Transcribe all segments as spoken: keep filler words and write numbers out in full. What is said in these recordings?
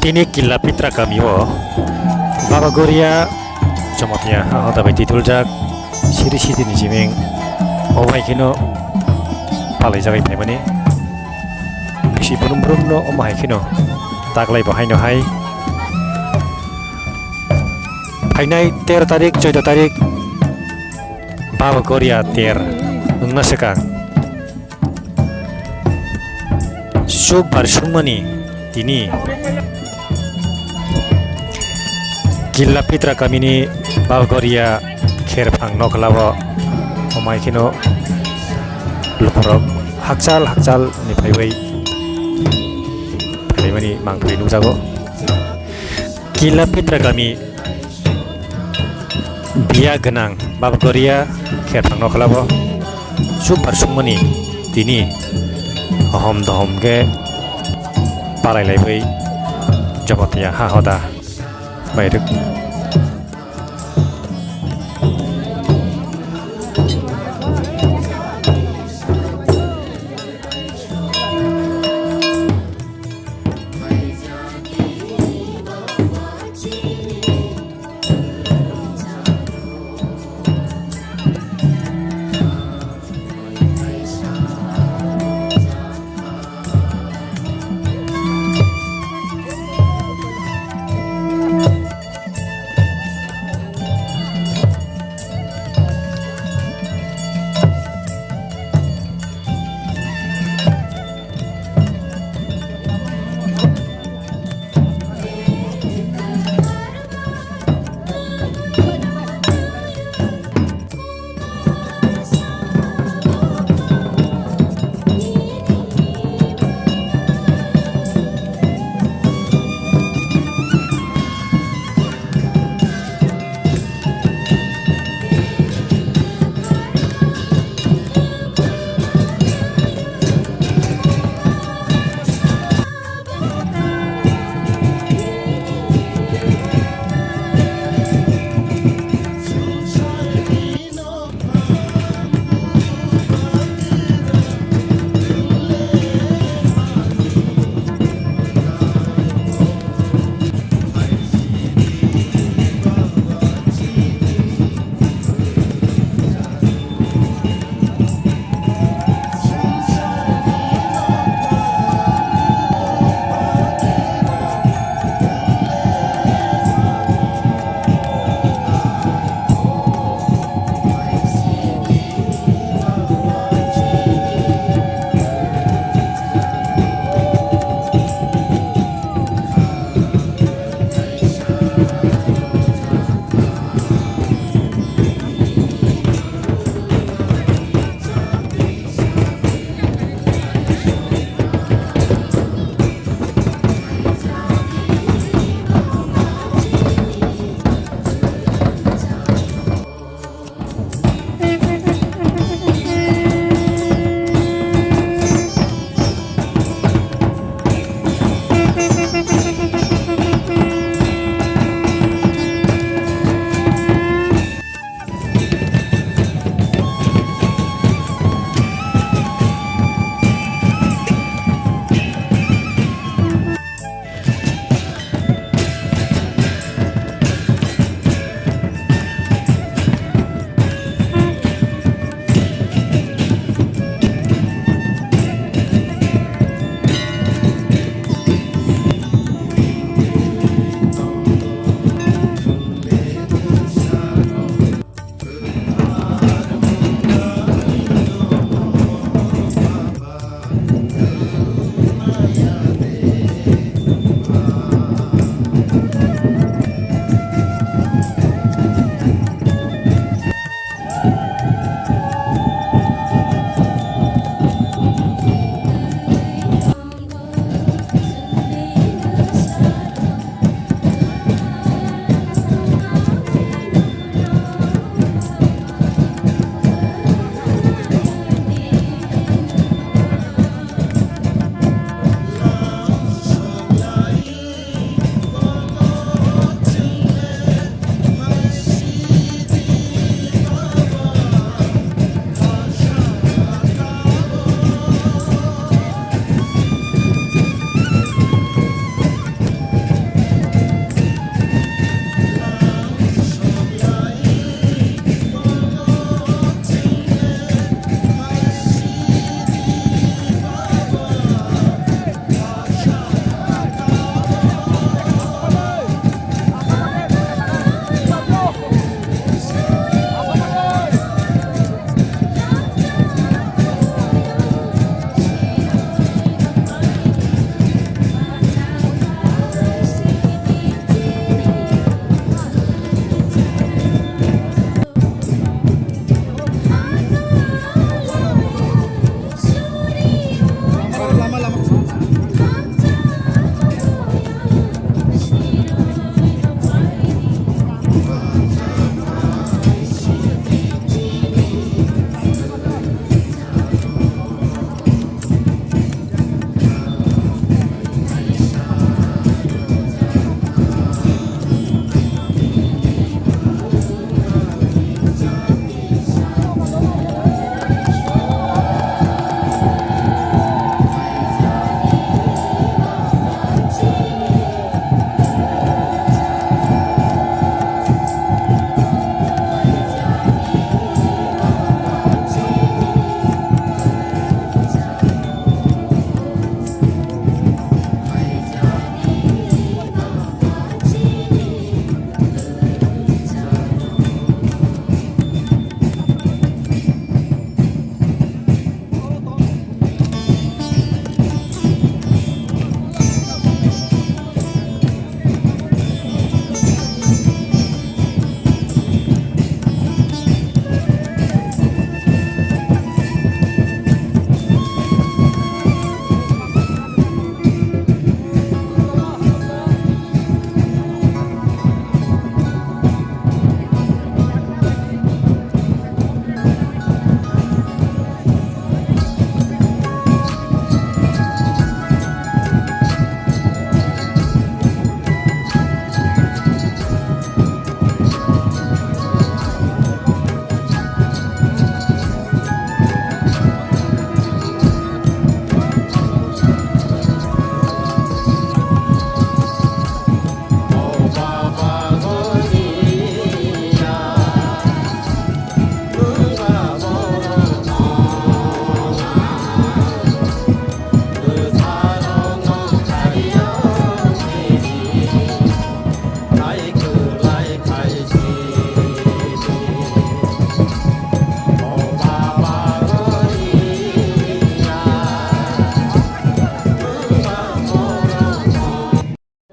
Tini Killa Pitra kami o Baba Goria Jamatia ha hoda bai tituljak siri siti ni jimeng omo hai kheno palai jagwi phaimani bisi brum brum no omo hai kheno taklai bo haino hai phainai tero tarik choido tarik Baba Goria ter wngna swkang. Suk bar sungmani tini Killa Pitra kamini Baba Goria kherphang nokhla o omai kheno lukurok hakchal hakchal ni phaibai phaimani mangpili nukjago. Killa Pitra kami biya gwnang Baba Goria kherphang nokhla o super sungmani tini hom dohom khe palai laibai Jamatia ha hoda bai rwk.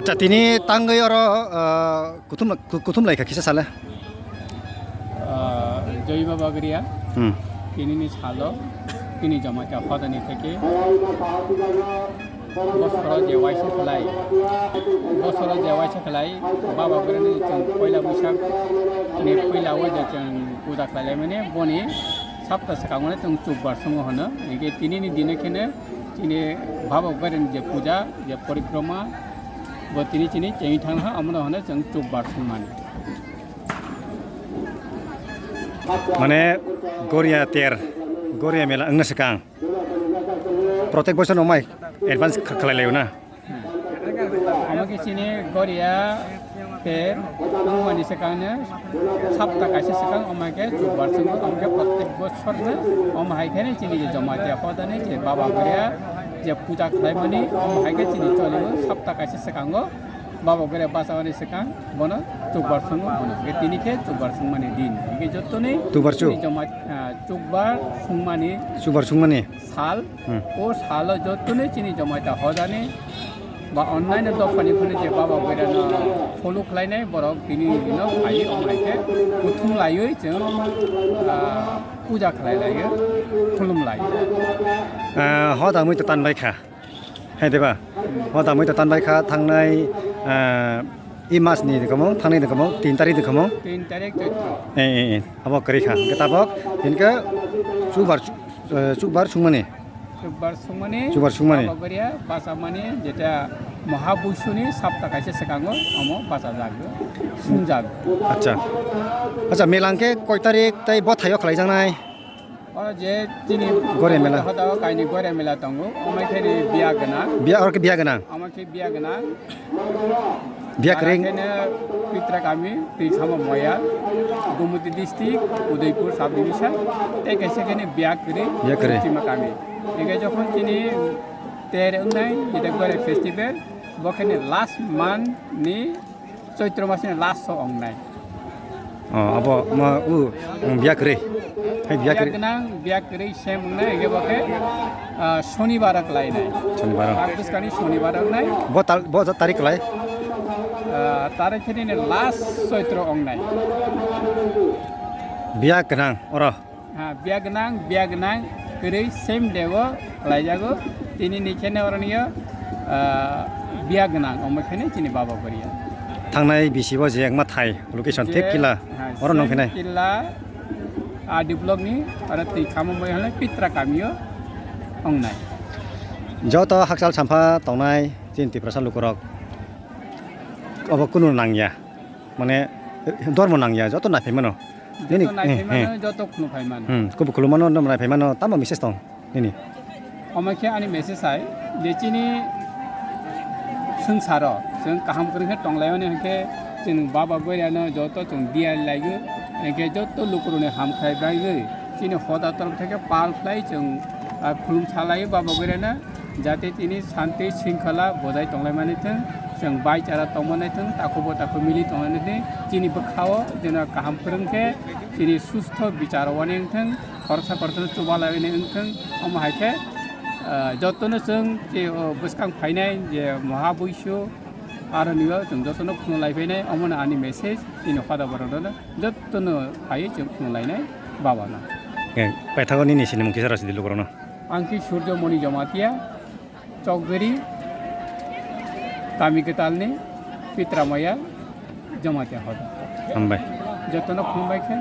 Acha, tini tangwi oro, ah, kuthum, ku-, kuthum lai kha kisa sale. Ah, Joi Baba Gria, Hmm. Tini ni salo, tini Jamatia Hodani theke, bosoro je waisa khlai, bosoro je waisa khlai, Baba Gria ni chwng poila Boisak ni poila o je chwng puja khlai lai mani, boni sapta swkang mani chwng Chukbar swngo hwno. Hingke tini ni dino kheno chini Baba Gria ni je puja, je porikroma, bo tini chini chengwi thang ha, omono hwno chwng Chukbar swngmani. Mane Goria ter, Goria mela wngna swkang. Protek bosor no mai advance kha-, khlai laio na. Omo khe chini Goria ter wngmani swkangno sapta kaisa swkang omo hai khe Chukbar swngo, omo khe protek bosorno omo hai khe chini je Jamatia Hodani je Baba Goria je puja khlaimani omo hai khe chini cholio sapta kaisa swkango. Baba Goria bachamani swkang bono Chukbar swngo bono. Hingke tini khe Chukbar swngmani din. Hingke jottoni Chukbar chuk. Chini Jama-, ah, Chukbar swngmani Chukbar swngmani sal. Hmm. O salo jottoni chini Jamatia Hodani ba onnaino dophani phano je Baba Goria no follow khlainai borok tini no phai omo hai khe kuthum laiwi chwng, ah, puja khlai laio, khulum laio. Ah, hoda mui to tanbai kha. Hai deba? Hoda mui to tanbai kha thangnai, ah, i mas ni kamung, thangnai ni kamung, tin tarik ni kamung. Tin tarik Chaitro. Eh, eh, eh. Abo kwrwi kha. Hwnkhe tabok, hwnkhe Chukbar, eh, Chukbar swngmani. Chukbar swngmani. Chukbar swngmani. Baba Goria bachamani jeta Mahabuisuni sapta kaisa swkango omo bachajak, swngjak. Acha. Acha, mela hwnkhe koi tarik tei bwthaio khlaijaknai? Oro je chini Goria mela. Hoda o kaini Goria mela tongo, omo khe ni biya gwnang. Biya, oro khe biya gwnang. Omo khe biya gwnang. Biya kwrwi. Ara khe no Pitra kami, Twikhamo Moyal, Gumoti district, Udaipur sub division, tei kaisa khe ni biya kwrwi, biya kwrwi. Chima kami. Ege jokhon chini ter wngnai, ede Goria festival, bo khe ni last month ni Chaitro mas ni last o wngnai. Oh, abo ma u, um, biya kwrwi. Hai biya biya kwrwi. Gwnang, biya kwrwi sem wngnai, hingke bo khe, ah, Shonibar o khlainai. Shonibar o. Bak bwskani Shonibar o wngnai. Bo tal-, bo tarik kwlai? Ah, tarik khe nini last Chaitro wngnai. Biya gwnang oro. Ha, biya gwnang, biya gwnang, kwrwi same day o khlaijago. Tini ni kheno oroni o, ah, biya gwnang, omo kheno chini Baba Goria. Thangnai bisi bo je wngma thai, location je, thik kila, ha, oro nong same phinai. Kila, R D block ni, oro Twikhamo Moyal hwnwi Pitra kami o wngnai. Joto hakchal sampha tongnai chini Tiprasa lukurok, obo kunu nangya. Mane, dormo nangya, joto naiphaimano. Nini, joto naiphaimano, eh, eh. Joto khulumphai mano. Hmm, kubu khulumano, no naiphaimano, tamo message tong, nini? Omo khe ani message hai, je chini swngcharo, chwng kaham kwrwng khe tonglaio ni hwnkhe, chwng Baba Goria no joto chwng diya laigo, hwnkhe joto lukurokni hamkrai bagwi, chini hoda torok theke pal khlai chwng, ah, khulum salaio Baba Goria no. Jate tini santi shringkhala bojai tonglaimani thwng, chwng baichara tongmani thwng, takhuk bo takhuk mili tongmani thwng, chini bwkhao jeno kaham kwrwng khe, chini sustho bichar wngthwng, khoroksa khoroksa chubalaiwi wngthwng, omo hai khe, ah, jotono chwng je, o, bwskang phainai je Maha Buisu, aro nio chwng jotono khulum lai phainai, omono ani message, chini hoda borok jono, jotono phaiwi chwng khulum lainai Baba no. Eh, paithago nini sinimung kisa rw sidi lukurokno. Ang khe Surjo Moni Jamatia, Chokgwri, Kami Kwtalni, Pitramaya, Jamatia hoda. Hambai. Jotono khulumbai khe,